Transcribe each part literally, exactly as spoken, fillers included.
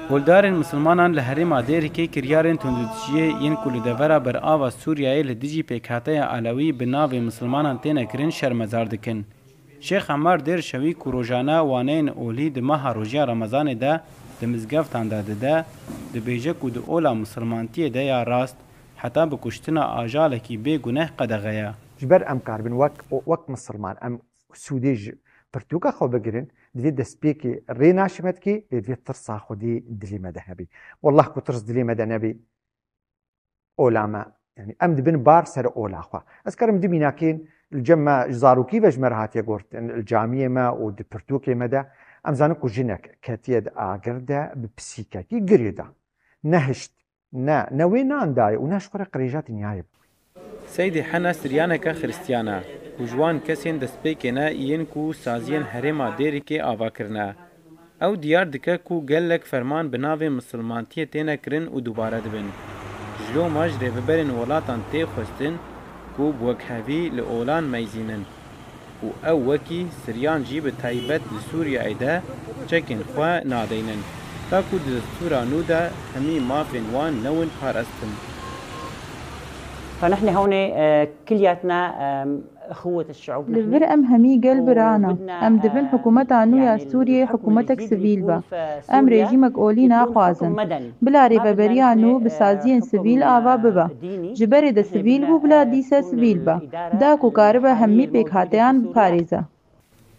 Holdarên misilmanan li herêma Dêrikê kiryarên tundûtişiyê yên ku li devera berava Sûriyeyê li dijî pêkhateya Elewî bi navê misilmanan têne kirin şermezar dikin. Şêx Emmar Dêrşewî ku rojane waneyên olî di meha rojiya Remezanê de di mizgeftan de dide, dibêje ku di ola misilmantiyê de ya rast heta bi kuştina ajalekî bê guneh qedexe ye. Ji ber em karibin wek, wek misilman em sûdê ji pirtûka xwe bigirin, divê destpêkê rê naşimetkê, lê divê tirsa Xwedê dilê me de hebî. Wallah ku tirs dilê me de nebî, ola me, yanî em dibin bar ser ola xwe. Ez karim du mînakên li cem me ji zarokî ve ji me re hatiye gotin, li camiyê me û di pirtûkê me de, em zanin ku jinek ketiye di agir de bi pisîkekî girê de. Nehişt, ne, ne wê nan dayê û ne ji xwe re qirêja dinyayê bû. Seydê Hena siryaneke xiristiyan e ku ji wan kesên destpêkê ne yên ku saziyên herêma Dêrikê ava kirine. Ew diyar dike ku gelek ferman bi navê misilmantiyê têne kirin û dubare dibin. Ji loma ji rêveberên welatan tê xwestin ku bi wekhevî li olan meyzînin û ew wekî siryan jî bi taybet li Sûriyeyê de çekên xwe nadeynin, ta ku di destûra nû de hemî mafên wan newin parastin. فنحن هون، آه، كلياتنا، آم، Li vir em hemî gel bira ne. Em dibin hikûmeta nû ya Sûriyeyê hikûmetek sivîl be. Em rejîmek olî naxwazin. Bila rêveberiya nû bi saziyên sivîl ava bibe. Ji berê de sivîl bû, bila dîse sivîl be. Da ku karibe hemî pêkhateyan biparêze.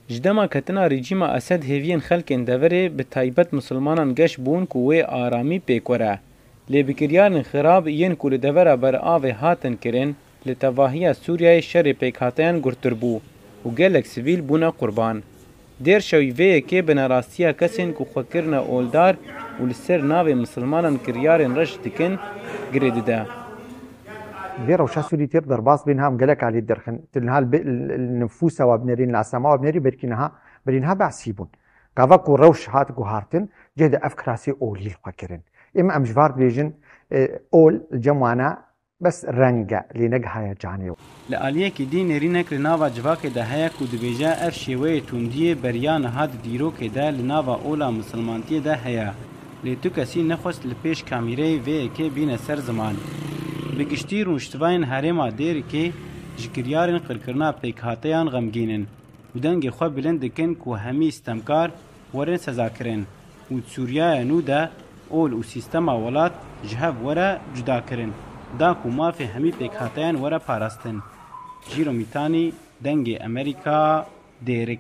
Ji dema ketina rejîma Esed hêviyên xelkên deverê bi taybet misilmanan geş bûn ku wê aramî pêk were. Lê bi kiryarên xirab yên ku li devera beravê hatin kirin, li tevahiya Sûriyeyê şerê pêkhateyan gurttir bû û gelek sivîl bûne qurban. Dêrşewî vê yekê bi nerastiya kesên ku xwe kirine oldar û li ser navê misilmanan kiryarên reş dikin, girê dide. Vê rewşa Sûrî têr derbas bên ha em gelek alî derxin. Tu niha li bê-, li, li nifûsa we binêrî, li asama we binêrî, belkî niha berî niha behsî bûn. Gava ku rewş hat guhartin, cih de ev kirasê olî li xwe kirin. Ême em ji var dibêjin, e, ol li cem wana bes reng e, lê negihaye canê we. Li aliyekî dî nêrînek li nava civakê de heye ku dibêje ev şêweyê tundiyê beriya niha di dîrokê de li nava ola misilmantiyê de heye. Lê tu kesî nexwest li pêş kamîreyê vê yekê bîne ser ziman. Bi giştî rûniştivayên herêma Dêrikê ji kiryarên qirkirina pêkhateyan xemgîn in û dengê xwe bilind dikin ku hemî stemkar werin sezakirin û di Sûriyaya nû de ol û sîstema welat ji hev were cudakirin, da ku mafê hemî pêkhateyan were parastin. Cîro Mîtanî, Dengê Emerîka, Dêrik.